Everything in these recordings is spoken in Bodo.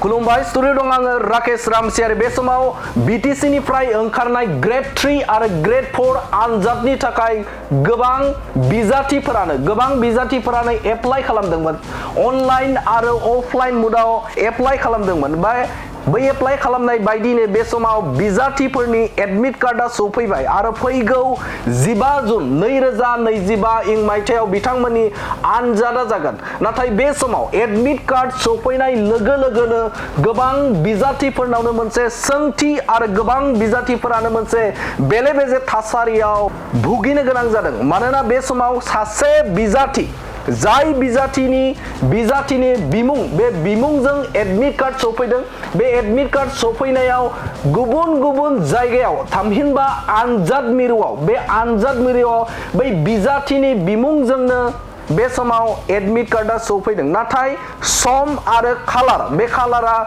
खुलुमबाय स्टुडिअ दं आङो राकेश रामसियारि बे समाव बीटीसी निफ्राय ओंखारनाय ग्रेड 3 आरो ग्रेड 4 आनजादनि थाखाय गोबां बिजाथिफोरानो एप्लाइ खालामदोंमोन अनलाइन आरो अफलाइन मोडाव एप्लाइ खालामदोंमोन बै एप्लाइ खालामनाय बायदिनो बे समाव बिजाथिफोरनि एडमिट कार्डआ सफैबाय आरो फैगौ 15 जुन 2025 इं मायथाइयाव बिथांमोननि आनजादा जागोन नाथाय बे समाव एडमिट कार्ड सफैनाय लोगो लोगोनो गोबां बिजाथिफोरनावनो मोनसे सोंथि आरो गोबां बिजाथिफोरानो मोनसे बेले-बेजे थासारियाव भुगिनो गोनां जादों मानोना बे समाव सासे बिजाथि जाय बिजाथिनि बिमुं बे बिमुंजों एडमिट कार्ड सफैदों बे एडमिट कार्ड सफैनायाव गुबुन जायगायाव थामहिनबा आनजाद मिरुआव बै बिजाथिनि बिमुंजोंनो बे समाव एडमिट कार्डआ सफैदों नाथाय सम आरो खालारा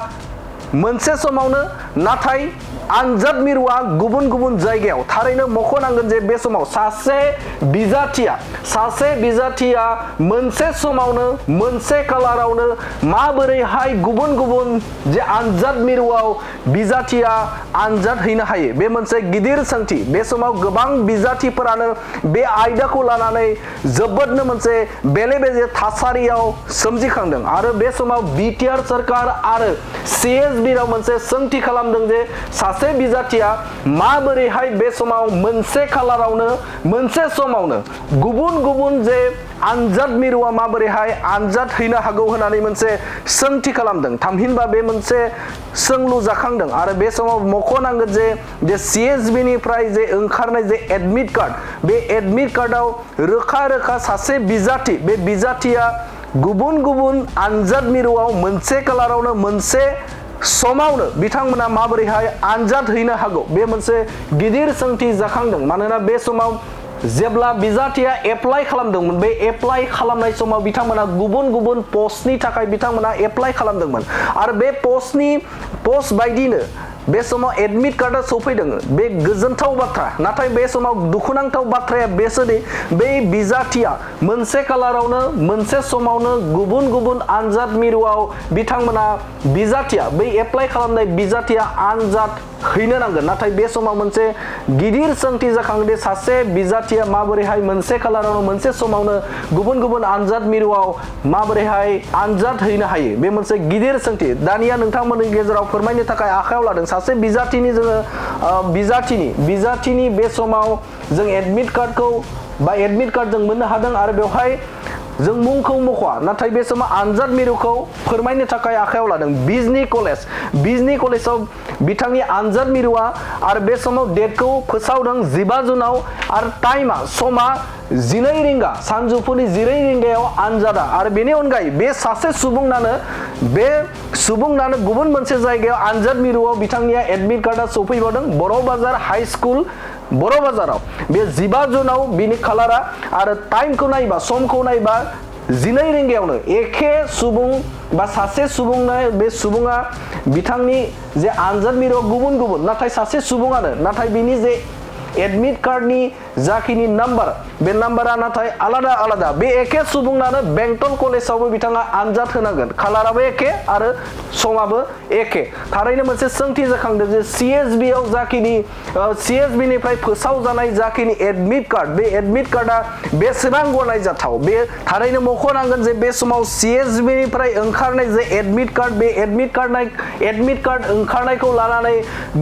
मोनसे समावनो नाथाय आनजाद मिरुआ गुबुन जायगायाव थारैनो मख'नांगोन जे बे समाव सासे बिजाथिया मोनसे समावनो मोनसे कालारावनो माबोरैहाय गुबुन जे आनजाद मिरुआव बिजाथिया आनजाद हैनो हायो बे मोनसे गिदिर सोंथि बे समाव गोबां बिजाथिफोरानो बे आयदाखौ लानानै जोबोदनो मोनसे बेले-बेजे थासारियाव सोमजिखांदों आरो बे समाव बिटिआर सरकार आरो CSB राव मोनसे सोंथि खालामदों जे सासे बिजाथिया माबोरैहाय बे समाव मोनसे कालारावनो मोनसे समावनो गुबुन जे आनजाद मिरुआ माबोरैहाय आनजाद हैनो हागौ होननानै मोनसे सोंथि खालामदों थामहिनबा बे मोनसे सोंलु जाखांदों आरो बे समाव मख'नांगोन जे CSB निफ्राय जे ओंखारनाय जे एडमिट कार्ड बे एडमिट कार्डआव रोखा सासे बिजाथिया गुबुन आनजाद मिरुआव मोनसे कालारावनो मोनसे समावनो बिथांमोना माबोरैहाय आनजाद हैनो हागौ बे मोनसे गिदिर सोंथि जाखांदों मानोना बे समाव जेब्ला बिजाथिया एप्लाइ खालामदोंमोन बे एप्लाइ खालामनाय समाव बिथांमोना गुबुन पस्टनि थाखाय बिथांमोना एप्लाइ खालामदोंमोन आरो बे पस्ट बायदिनो बे समाव एडमिट कार्डआ सफैदों बे गोजोनथाव बाथ्रा नाथाय बे समाव दुखुनांथाव बाथ्राया बेसोदि बे बिजाथिया मोनसे कालारावनो मोनसे समावनो गुबुन आनजाद मिरुआव बिथांमोना बै एप्लाइ खालामनाय बिजाथिया आनजाद हैनो नांगोन नाथाय बे समाव मोनसे गिदिर सोंथि जाखांदों सासे बिजाथिया माबोरैहाय मोनसे कालारावनो मोनसे समावनो गुबुन आनजाद मिरुआव माबोरैहाय आनजाद हैनो हायो बे मोनसे गिदिर सोंथि दानिया नोंथांमोननि गेजेराव फोरमायनो थाखाय आखायाव लादों सासे बिजाथिनि बे समाव जों एडमिट कार्डखौ जों मोननो हादों आरो बेवहाय जों मुंखौ मख'आ नाथाय बे समाव आनजाद मिरुखौ फोरमायनो थाखाय आखायाव लादों बिजनी कलेजाव बिथांनि आनजाद मिरुआ आरो बे समाव डेटखौ फोसावदों 15 जुनाव आरो समा 12 रिंगा सानजौफुनि 12 रिंगायाव आनजादा आरो बेनि अनगायै बे सासे सुबुंनानो गुबुन मोनसे जायगायाव आनजाद मिरुआव बिथांनिया एडमिट कार्डआ सफैबावदों बर' बाजार हाई स्कुल बर' बाजाराव बे 15 जुनाव बिनि कालारा आरो समखौ नायबा 12 रिंगायावनो एखे सुबुं बा सासे सुबुङा बिथांनि जे आनजाद मिरुआव गुबुन नाथाय सासे सुबुङानो नाथाय बिनि जे एडमिट कार्डनि जाखिनि नाम्बार बे नाम्बारा नाथाय आलादा बे एखे सुबुंनानो बेंटल कलेजावबो बिथाङा आनजाद होनांगोन कालाराबो एखे आरो समाबो एखे थारैनो मोनसे सोंथि जाखांदों जे CSB आव CSB निफ्राय फोसावजानाय जाखिनि एडमिट कार्ड बे एडमिट कार्डआ बेसेबां गनायजाथाव बे थारैनो मख'नांगोन जे बे समाव CSB निफ्राय ओंखारनाय जे एडमिट कार्ड बे एडमिट कार्ड ओंखारनायखौ लानानै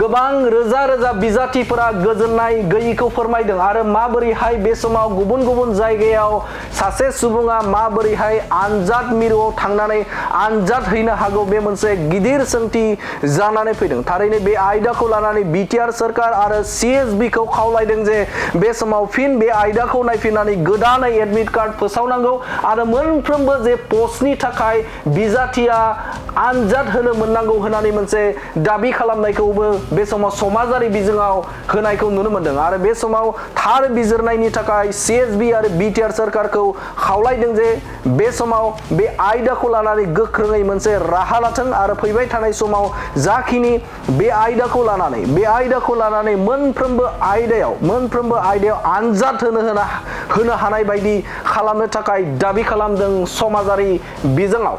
गोबां रोजा बिजाथिफोरा गोजोननाय गैयैखौ फोरमायदों आरो माबोरैहाय बे समाव गुबुन जायगायाव सासे सुबुङा माबोरैहाय आनजाद मिरुआव थांनानै आनजाद हैनो हागौ बे मोनसे गिदिर सोंथि जानानै फैदों थारैनो बे आयदाखौ लानानै बिटिआर सरकार आरो CSB खौ खावलायदों जे बे समाव फिन बे आयदाखौ नायफिननानै गोदानै एडमिट कार्ड फोसावनांगौ आरो मोनफ्रोमबो जे पस्टनि थाखाय बिजाथिया आनजाद होनो मोननांगौ होननानै मोनसे दाबि खालामनायखौबो बे समाव समाजारि बिजोङाव होनायखौ नुनो मोनदों आरो बे समाव थार बिजिरनायनि थाखाय CSB आरो बिटिआर सरकारखौ खावलायदों जे बे समाव बे आयदाखौ लानानै गोख्रोङै मोनसे राहा लाथों आरो फैबाय थानाय समाव जाखिनि बे आयदाखौ लानानै मोनफ्रोमबो आयदायाव आनजाद होनो हानाय बायदि खालामनो थाखाय दाबि खालामदों समाजारि बिजोङाव।